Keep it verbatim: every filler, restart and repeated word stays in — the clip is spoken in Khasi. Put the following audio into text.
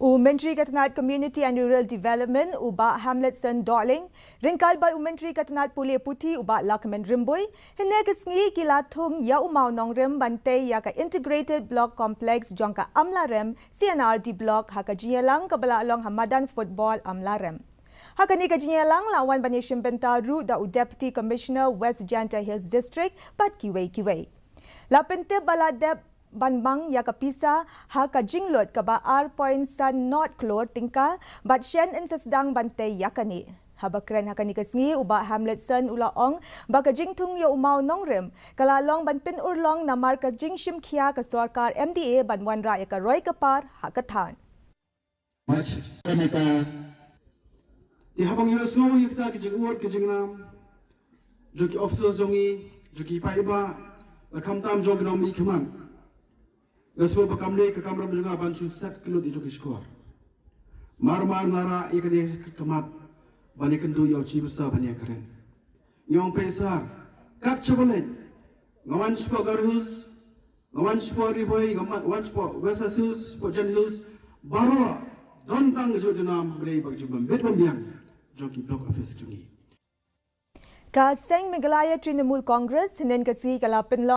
U Myntri ka tnat Community and Rural Development, u Bah Hamletson Dohling, ryngkat bad u Myntri ka tnat Pule Puthi, u Bah Lahkmen Rymbui, hynne ka sngi ki la thung ïa u mawnongrim ban tei ïa ka Integrated Block Complex jong ka Amlarem C and R D Block ha ka jingïalang kaba la long ha madan football Amlarem. Ha kane ka jingïalang la wan ban ïashim bynta ruh da u Deputy Commissioner West Jaintia Hills District bad kiwei kiwei. La pyntip ba la dep ban mang ïa ka pisa ha ka jinglut kaba ar point san not klur tyngka, bad shen yn sa sdang ban tei ïa kane. Haba kren ha kane ka sngi, u Bah Hamletson u la ong ba ka jingthung ïa u mawnongrim ka la long ban pynurlong namar ka jingshimkhia ka sorkar M D A ban wanrah ïa ka roi ka par ha ka thaiñ. Mach, kane ka. Te haba ngi la sngew ïa kita ki jingud ki jingnam jong ki officers jong ngi, jong ki paidbah, la khamtam jong ki nongmihkhmat, nga sngew ba kam dei ka kamram jong nga ban shu set ki lut ïa jong ki shkor. Mar mar nga rah ïa kane ka khmat ban ïakynduh ïa u Chief Minister ban ïakren. Ngi ong peit sir, kat shaba leit nga wan shapoh Garo Hills, nga wan shapoh Ri Bhoi, nga wan shapoh West Khasi Hills, shapoh Jaintia Hills, baroh don tang ka jingnam, hynrei ba ka jingbym bit bym biang jong ki block office jong ngi. Ka seng Meghalaya Trinamool Congress hynnin ka sngi ka la pynlong